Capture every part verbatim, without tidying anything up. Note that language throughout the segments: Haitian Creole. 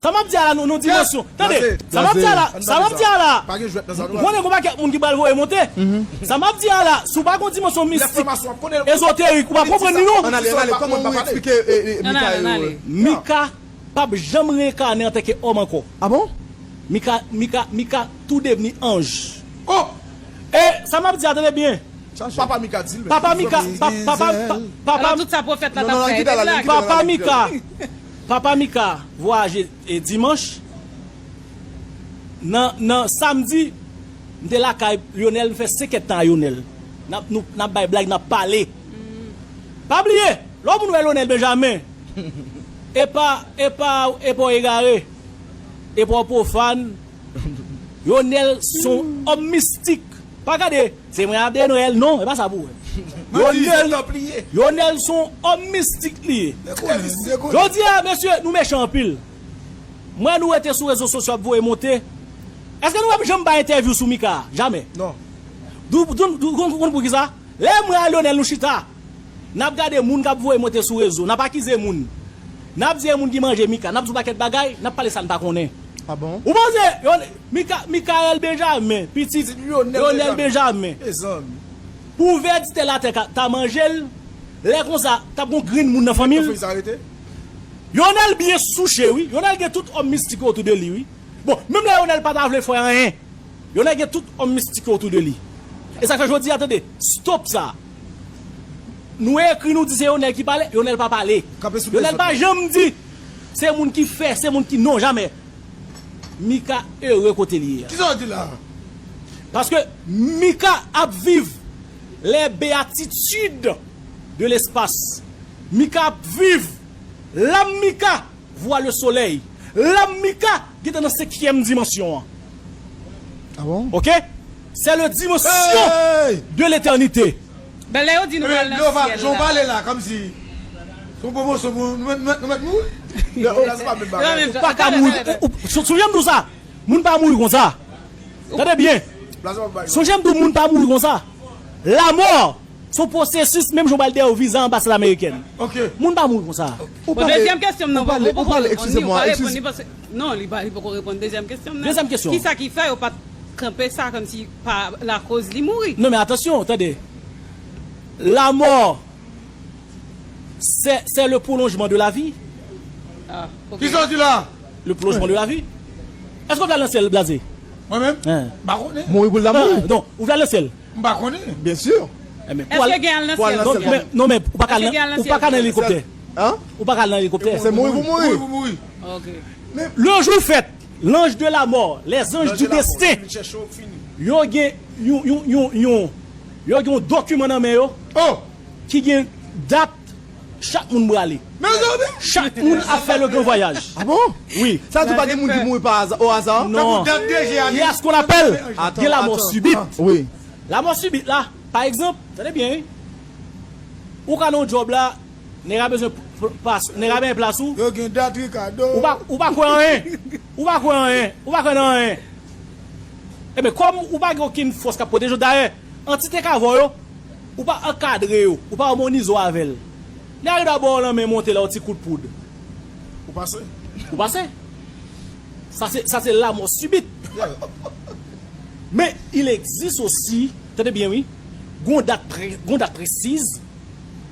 Sa m ap di a la, nou, nou dimansyon. Tande, sa m ap di a la, sa m ap di a la. M konnen gon pakèt moun ki pral voye monte. Sa m ap di a la, si w pa gon dimansyon mistik, ezoterik, ou pa konprann li non. Ann ale, ann ale, kòman ou eksplike, e, e, Mika yo? Mika p ap janm reyinkannen antanke òm ankò. Ah bon? Mika, Mika, Mika tou devni anj. Oh! E sa m ap di a, tande byen. Papa Mika di l, men. Papa Mika, pa- papa, pa- papa, Alò, tout sa pwofèt la t ap fè, e te blag. Papa Mika, Papa Mika vwayaje e dimanch. Nan, nan samdi, m te lakay Lionel, m fè senk èdtan a Lionel. N ap, nou, n ap bay blag, n ap pale. Pa bliye, lè yon moun wè Lionel Benjamin, e pa, e pa, e pa w egare, e pa w pwofàn. Lionel se yon òm mistik. Pa gade, se mwen ap deye Noël, non, e pa sa pou wè. Lionel, Lionel se yon òm mistik li ye. Jodi a, mesye, nou mechan anpil. Mwen, nou rete sou rezo sosyo ap voye monte. Èske nou ap janm bay entèvyou sou Mika? Jamè. Non. Dou, dou, dou, konn, konn poukisa? Lè mwen a Lionel nou chita, n ap gade moun k ap voye monte sou rezo, n ap akize moun. N ap di e moun ki manje Mika, n ap di yon pakèt bagay, n ap pale sa n pa konnen. Ah bon? Ou panse, yo, Mika, Mikaèl Benjamin, pitit Lionel Benjamin, pou vèditè latè ka- ta manje l, lè konsa, t ap gon grenn moun nan fanmi l. Lionel byen souche, wi. Lionel gen tout òm mistik yo otou de li, wi. Bon, menm lè Lionel pa ta vle fè anyen, Lionel gen tout òm mistik yo otou de li. E sa k fè jodi a, tande, stop sa. Nou ekri, nou di se Lionel ki pale, Lionel pa pale. Lionel pa janm di se moun ki fè, se moun ki, non, jamè. Mika ere kote li ye a. Kisa w di la? Paske Mika ap viv les béatitudes de l'espace. Mika ap viv. Lam Mika voit le soleil. Lam Mika gentan nan senkyèm dimansyon an. Ah bon? Ok? C'est le dimension de l'éternité. Ben, lè yo di nou pral nan syèl la. Jan w pale la, kòmsi se yon pwomosyon pou nou mèt, nou mèt, nou mèt mouri. Ou pa ka mouri. Ou, ou, sou, sou jan m di w sa, moun pa mouri konsa. Tande byen. Sou jan m di w, moun pa mouri konsa. Lanmò se yon pwosesis, menm jan w pral dèyè yon viza anbasad amerikèn. Moun pa mouri konsa. Bon, dezyèm kesyon m nan, ou poko reponn li, ou pa reponn li, paske, non, li pa, li poko reponn dezyèm kesyon m nan. Dezyèm kesyon. Kisa ki fè yo pa t kanpe sa kòmsi pa lakoz li mouri? Non, men atansyon, tande. La mort, c'est, c'est le prolongement de la vie. Ah, ok. Kisa w di la? Le prolongement de la vie. Èske w vle al nan syèl, Blaze? Mwen menm? M pa konnen. Mouri pou l ta mouri. Non, ou vle al nan syèl? M pa konnen. Byen si. Èske gen al nan syèl? Non, men, non, men ou pa ka al nan, ou pa ka al nan elikoptè. Ou pa ka al nan elikoptè. Se mouri pou mouri. Mouri pou mouri. Ok. Le jour fèt, l'ange de la mort, les anges du destin, yo gen yon, yon, yon, yon, yo gen yon dokiman nan men yo ki gen dat chak moun prale. Chak moun ap fè le gran vwayaj. Ah bon? Wi. Sa vle di pa gen moun ki mouri pa aza, o aza? Non. Il y a ce qu'on appelle de la mort subite. Wi. La mort subite la, pa egzanp, tande byen, wi. Ou ka nan yon djòb la, nèg la bezwen p-, p-, plas, nèg la bezwen plas ou. Yo gen dat, Ricardo. Ou pa, ou pa kwè anyen. Ou pa kwè anyen. Ou pa kwè nan anyen. Ebyen, kòm ou pa gen okenn fòs k ap pwoteje w, dayè, antite k avè w yo, ou pa ankadre yo, ou pa amonize w avè l. Nèg la ba w lanmen monte la, yon ti kout poud. Ou pase. Ou pase. Sa se, sa se la mort subite. Men, il existe aussi, tande byen wi, gon dat pre-, gon dat presiz.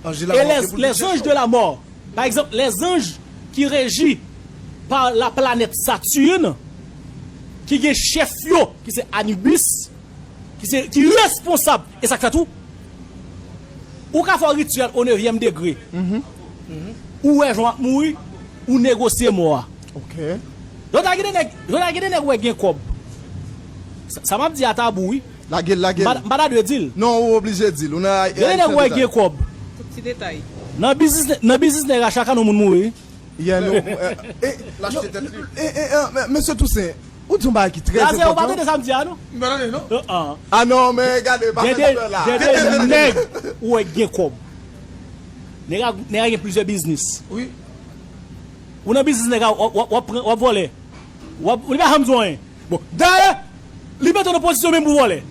Et les, les anges de la mort, par exemple, les anges qui régis par la planète Saturne, ki gen chèf yo, ki se Anubis, ki se, ki responsab, e sa k fèt ou, ou ka fè yon rityèl o nevyèm degre. Ou wè jan w ap mouri, ou negosye mò a. Ok. Jodi a gen de nèg, jodi a gen de nèg ou wè gen kòb. Sa, sa m ap di a tabou, wi. Lage l, lage l. M pa, m pa ta dwe di l. Non, ou oblije di l. Ou nan. Gen de nèg ou wè gen kòb. Tout ti detay. Nan biznis, nan biznis nèg la, chak ane yon moun mouri. Yeah, nou, eh, eh, eh, eh, eh, men, Mesye Toussaint, ou di yon bagay ki trè enpòtan. Blaze, ou pa tande sa m di a, non? M pa tande, non. Ah non, men gade, pa fè la. Gen de, gen de nèg ou wè gen kòb. Nèg la, nèg la gen plizyè biznis. Wi. Ou nan biznis nèg la, w ap, w ap, w ap pran, w ap vòlè. W ap, li pa janm di w anyen. Bon, dayè, li mete w nan pozisyon menm pou vòlè.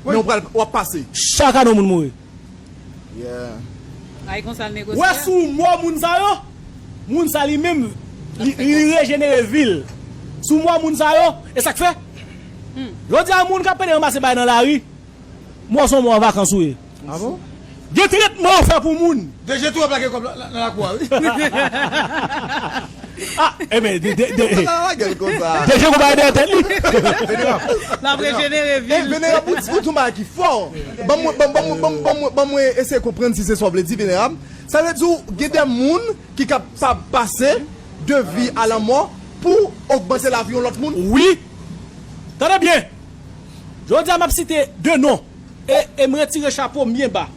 Men w pral, w ap pase. Chak ane yon moun mouri. Yeah. Ay konsa l negosye. Wè sou mò moun sa yo, moun sa li menm, Li, li rejenere vil. Sou mò moun sa yo, e sa k fè? Jodi a, moun k ap pede ranmase bagay nan lari, mò se yon mò vakans ou ye. Ah bon? Gen tretman yo fè pou moun. D G tou ap lage kòb nan lakou a, wi. Ah, e men, de, de, de, Sa va gèl konsa. D G gon bagay dèyè tèt li. L ap rejenere vil. Venerab, ou, ou di yon bagay ki fò. Ban mwen, ban, ban mwen, ban mwen, ban mwen eseye konprann si se sa w vle di, Venerab. Sa vle di w gen de moun ki kapab pase de vi a lanmò pou ogmante lavi yon lòt moun? Wi. Tande byen. Jodi a, m ap site de non. E, e m retire chapo m byen ba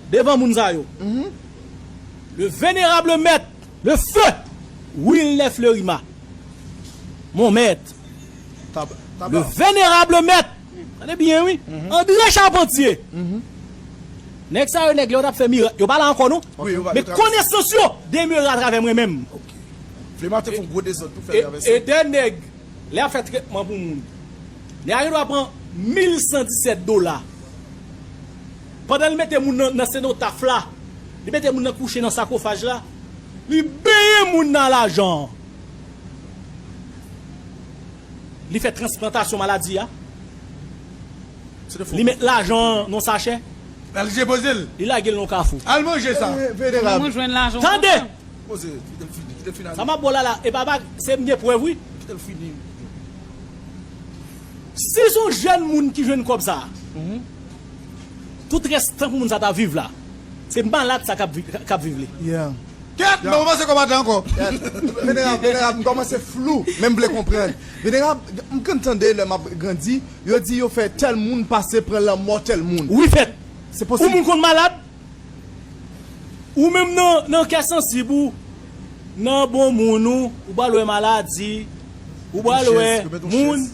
devan moun sa yo. Le vénérable maître, le feu Wilner Fleurima. Mon maître. Le vénérable maître. Tande byen, wi. André Charpentier. Nèg sa yo, nèg yo t ap fè mirak. Yo pa la ankò, non. Men konesans yo demere atravè mwen menm. Flema te fè yon gwo dezòd tou, fè travèse. E de nèg, lè y ap fè tretman pou moun, nèg la gen dwa pran mil san disèt dola. Pandan l mete moun nan, nan senotaf la, li mete moun nan kouche nan sakofaj la, li benyen moun nan lajan. Li fè transplantasyon maladi a. Li met lajan nan sachè. L al depoze l. Li lage l nan kafou. Al manje sa. Venerab. Moun jwenn lajan. Tande! Poze, kite l fini, kite l fini. Sa m ap ba w la la, e pa bag, se m gen prèv, wi. Kite l fini. Si se yon jèn moun ki jwenn kòb sa a, tout rès tan pou moun sa ta viv la, se malad sa k ap vi-, k ap viv li. Kèt, mwen kòmanse konprann ankò. Venerab, venerab, m kòmanse flou, men m vle konprann. Venerab, m konn tande lè m ap grandi, yo di yo fè tèl moun pase pran lanmò tèl moun. Wi, fèt. Se posib. Yon moun konn malad, ou menm nan, nan kè sansib ou, nan bon moun ou, ou pral wè maladi, ou pral wè moun.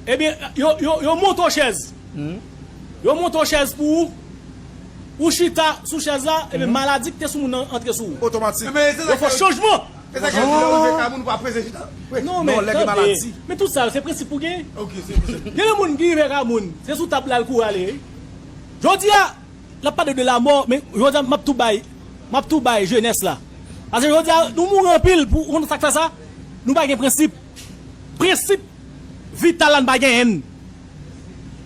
Ebyen, yo, yo, yo monte w chèz. Yo monte w chèz pou ou. Ou chita sou chèz la, ebyen, maladi ki te sou moun nan antre sou ou. Otomatik. Yo fè chanjman. E sa k fè lè w rive kay moun ou pa prese chita. Non, men tande. Men tout sa yo, se prensip pou genyen. Gen de moun ki rive kay moun, se sou tab la l kouri ale, wi. Jodi a, l ap pale de lamò, men jodi a, m ap tou bay, m ap tou bay jenès la. Paske jodi a, nou mouri anpil pou, ou konn sa k fè sa? Nou pa gen prensip. Prensip vital la, nou pa genyen l.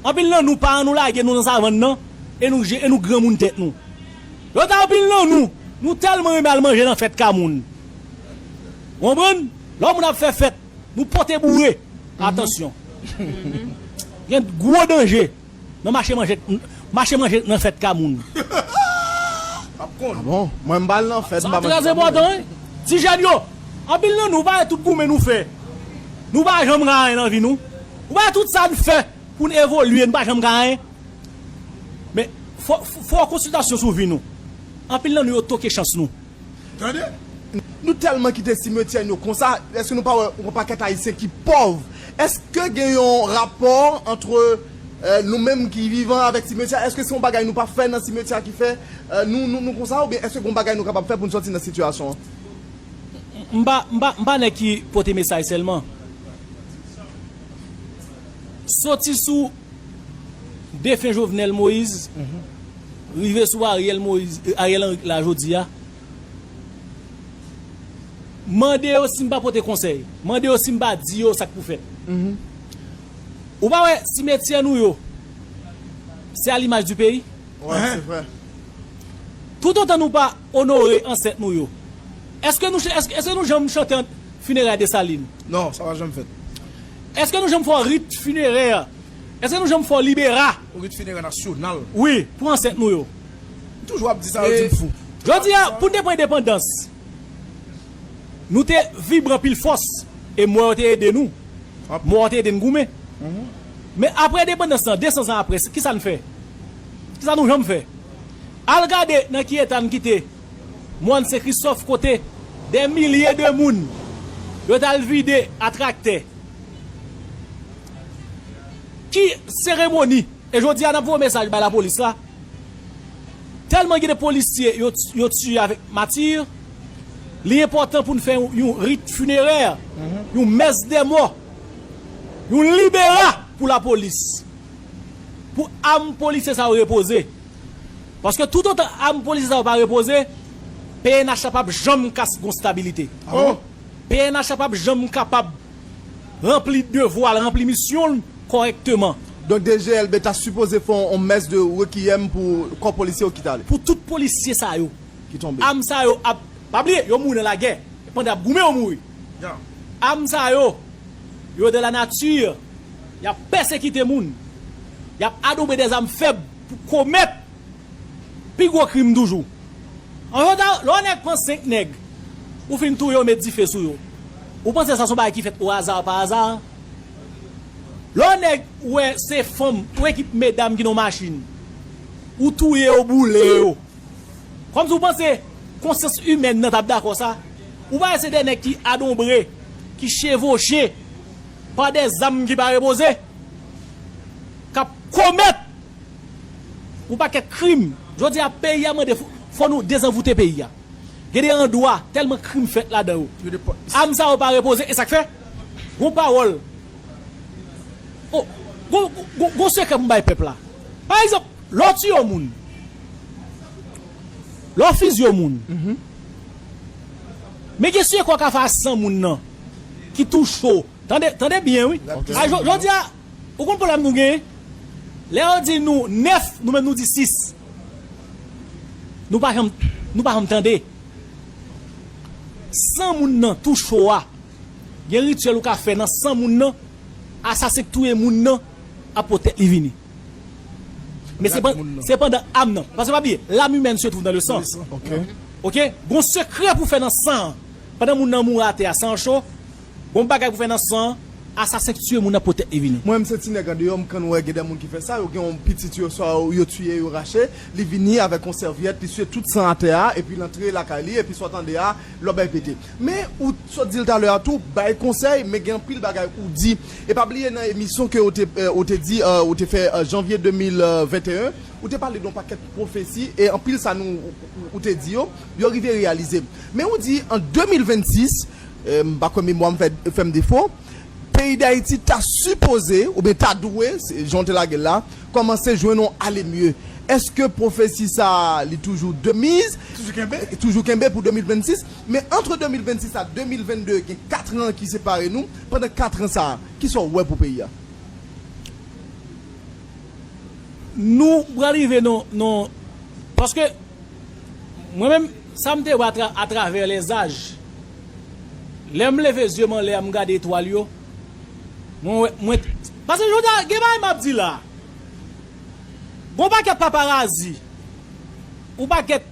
Anpil nan nou, paran nou lage nou nan savann nan, e nou je-, e nou granmoun tèt nou. Jodi a, anpil nan nou, nou tèlman renmen al manje nan fèt ka moun. Ou konprann? Lè yon moun ap fè fèt, nou pote boure. Atansyon. Gen gwo danje nan mache manje, mache manje nan fèt ka moun. Ah bon? Mwen, m pa al nan fèt, m pa manje ka moun. Sa trè enpòtan, wi. Ti jèn yo, anpil nan nou, ou pa wè tout goumen nou fè. Nou pa janm ka anyen nan vi nou. Ou pa wè tout sa n fè pou n evolye, nou pa janm ka anyen. Men, fò, fò, fò konsiltasyon sou vi nou. Anpil nan nou yo toke chans nou. Tande? Nou tèlman kite simetyè nou konsa, èske nou pa wè yon pakèt Ayisyen ki pòv? Èske gen yon rapò ant, euh, nou menm ki vivan avèk simetyè? Èske se yon bagay nou pa fè nan simetyè ki fè, euh, nou, nou, nou konsa? Oubyen èske gen yon bagay nou kapab fè pou n sòti nan sitiyasyon an? M pa, m pa, m pa nèg ki pote mesaj sèlman. Soti sou defen Jovenel Moïse, rive sou Ariel Moïse, euh, Ariel Henry la jodi a. Mande yo si m pa pote konsèy. Mande yo si m pa di yo sa k pou fèt. Ou pa wè simetyè nou yo, se a limaj di peyi? Wè, se vrè. Toutotan nou pa onore ansèt nou yo, èske nou, èske, èske nou janm chante an finerè Desalin? Non, sa pa janm fèt. Èske nou janm fè rit finerè? Èske nou janm fè libera? Yon rit finerè nasyonal. Wi, pou ansèt nou yo. M toujou ap di sa, yo di m fou. Jodi a, pou n te pran endepandans, nou te vibre anpil fòs, e mò yo te ede nou. Mò yo te ede n goumen. Men apre endepandans lan, de san zan apre, kisa n fè? Kisa nou janm fè? Al gade nan ki eta n kite mòn Sen Kristòf, kote dè milye de moun yo t al vide a traktè. Ki seremoni? E jodi a, n ap voye mesaj bay lapolis la. Tèlman gen de polisye yo, yo tiye avèk mati, li enpòtan pou n fè yon, yon rit finerè, yon mès dè mò, yon libera pou lapolis. Pou am polisye sa yo repoze. Paske toutotan am polisye sa yo pa repoze, P N H la p ap janm ka gon stabilite. Ah bon? P N H la p ap janm kapab ranpli devwa l, ranpli misyon l kòrèkteman. Donk, D G L B ta sipoze fè yon mès de requiem pou kò polisye yo ki t ale. Pou tout polisye sa yo. Ki tonbe. Am sa yo ap, pa bliye, yo mouri nan lagè. Pandan y ap goumen, yo mouri. Am sa yo, yo de la nature, y ap pèsekite moun. Y ap adobe dèzam fèb pou komèt pi gwo krim toujou. An jodi a, lè yon nèg pran senk nèg, ou fin touye yo, met dife sou yo. Ou panse sa se yon bagay ki fèt o aza, pa aza? Lè yon nèg wè se fanm, ou ekip medam ki nan machin, ou touye yo, boule yo. Kòmsi ou panse konsyans imèn nan t ap dakò sa? Ou pa wè se de nèg ki adonbre, ki chevoche pa de zam ki pa repoze, k ap komèt yon pakèt krim. Jodi a, peyi a mande fò, fò nou dezanvoute peyi a. Gen de andwa, tèlman krim fèt ladan yo. Am sa yo pa repoze, e sa k fè? Gon pawòl. Oh, gon, gon, gon, gon sekrè pou m bay pèp la. Pa egzanp, lè w tiye yon moun, lè w fizye yon moun, men gen sekrè w ka fè a san moun nan ki tou cho. Tande, tande byen, wi. A, jò-, jodi a, ou konn pwoblèm nou genyen? Lè yo di nou nèf, nou menm nou di sis. Nou pa janm, nou pa janm tande. San moun nan tou cho a. Gen rityèl ou ka fè nan san moun nan, asasen k touye moun nan ap pot tèt li vini. Men se pandan am nan. Paske pa bliye, l'âme humaine se trouve dans le sang. Ok. Ok? Gon sekrè pou fè nan san an. Pandan moun nan mouri atè a, san an cho, gon bagay pou fè nan san an, asasen k tiye moun nan pot tèt li vini. Mwen menm se ti nèg andeyò, m konn wè gen de moun ki fè sa, yo gen yon pitit yo, swa yo tiye, yo rache, li vini avèk yon sèvyèt, li siye tout san atè a, epi l antre lakay li, epi sa w tande a, lòbèy pete. Men ou sot di l talè a tou, bay konsèy, men gen anpil bagay ou di. E pa bliye nan emisyon ke ou te, eh, ou te di, eh, ou te fè, eh, janvye de mil venteyen, ou te pale de yon pakèt pwofesi, e anpil sa nou, ou, ou te di yo, yo rive reyalize. Men ou di an de mil vennsis, eh, m pa kwè memwa m fè, fè m defo, peyi Dayiti ta sipoze, oubyen ta dwe, se jan w te lage l la, kòmanse jwenn yon ale mye. Èske pwofesi sa a, li toujou de miz? Toujou kenbe? Toujou kenbe pou de mil vennsis. Men antre de mil vennsis a de mil vennde, gen kat an ki separe nou. Pandan kat an sa a, kisa w wè pou peyi a? Nou pral rive nan, nan, paske mwen menm, sa m te wè atra-, atravè lèzaj, lè m leve zye m anlè a, m gade etwal yo, mwen wè, mwen, paske jodi a, gen bagay m ap di la, gon pakèt paparazi, yon pakèt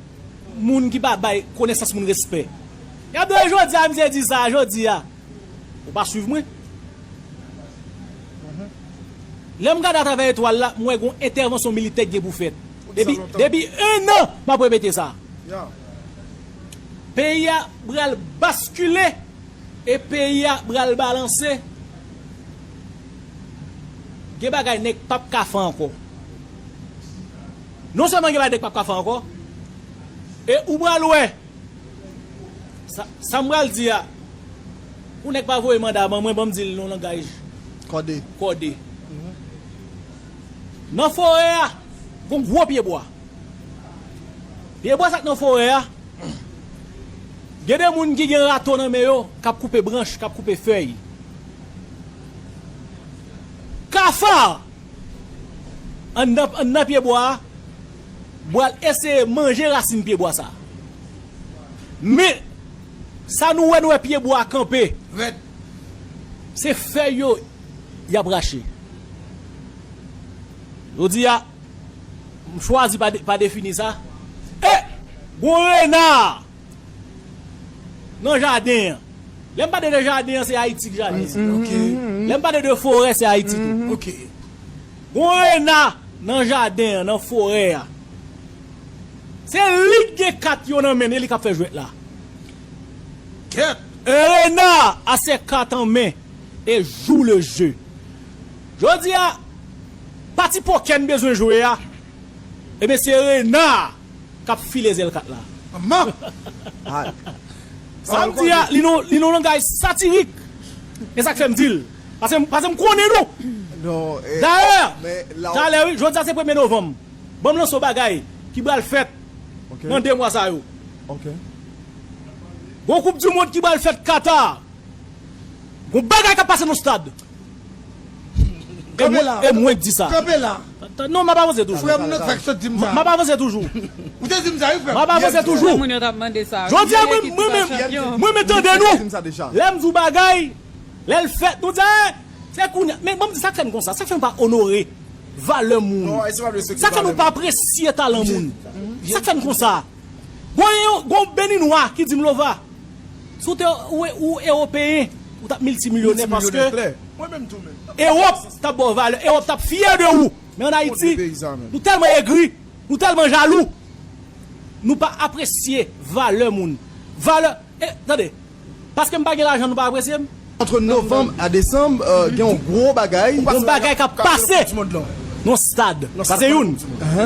moun ki pa bay konesans moun respè. Y ap di, jodi a, misye di sa, jodi a. Ou pa swiv mwen? Lè m gade atravè etwal la, m wè gon entèvansyon militè ki gen pou fèt. Depi, depi en an, m ap repete sa. Peyi a pral baskile e peyi a pral balanse. Gen bagay nèg p ap ka fè ankò. Non sèlman gen bagay nèg p ap ka fè ankò, e ou pral wè Sa, sa m pral di a, yon nèg pa voye manda ban mwen, ban m di l nan langaj kòde. Kòde. Nan forè a, gon gwo pyebwa. Pyebwa sa k nan forè a, gen de moun ki gen rato nan men yo, k ap koupe branch, k ap koupe fèy. Kafa! Anndan, anndan pyebwa a, pral eseye manje rasin pyebwa sa. Men, sa nou wè, nou wè pyebwa a kanpe. Se fèy yo y ap rache. Jodi a, m chwazi pa de-, pa defini sa. E, gon rena! Nan jaden an. Lè m pale de jaden an, se Ayiti k jaden an. Lè m pale de forè, se Ayiti tou. Gon rena nan jaden an, nan forè a. Se li k gen kat yo nan men l, e li k ap fè jwèt la. Un renard a ses cartes en main et joue le jeu. Jodi a, pati pokè n bezwen jwe a, ebyen se rena k ap file zèl kat la. Manman! Sa m di a, li nan, li nan langaj satirik. E sa k fè m di l. Paske, paske m konnen nou. Dayè, talè wi, jodi a se premye novanm. Ban m lanse yon bagay ki pral fèt nan de mwa sa yo. Gon koup di mond ki pral fèt Kata. Gon bagay k ap pase nan stad. E mwen, e mwen k di sa. Kanpe la. Non, m ap avanse toujou. Frè m nan k fèk sot di m sa. M ap avanse toujou. Ou te di m sa, wi, frè m. M ap avanse toujou. Moun yo t ap mande sa. Jodi a, mwen, mwen, mwen, mwen, mwen tande nou. Lè m di w bagay, lè l fèt, nou di, "Eh, se kounye a." Men ban m di sa k fè n konsa. Sa k fè n pa onore valè moun. Sa k fè nou pa apresye talan moun. Sa k fè n konsa. Gon, gon Beninwa ki di m, "Lova, si w te, ou, ou ewopeyen, ou t ap miltimilyonè paske Ewòp t ap ba w valè, Ewòp t ap fyè de ou." Men ann Ayiti, nou tèlman egri, nou tèlman jalou, nou pa apresye valè moun. Valè, e, tande, paske m pa gen lajan, nou pa apresye m? Ant novanm a desanm, euh, gen yon gwo bagay. Yon bagay k ap pase nan stad. Sa se youn.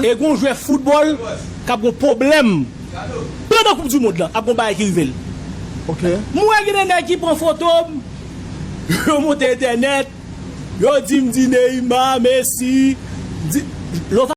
E gon jwè foutbòl k ap gon pwoblèm. Pandan Koup di Mond lan, ap gon bagay ki rive l. M wè gen de nèg ki pran foto m, yo monte entènèt, yo di m di Neymar, Messi, di, lòt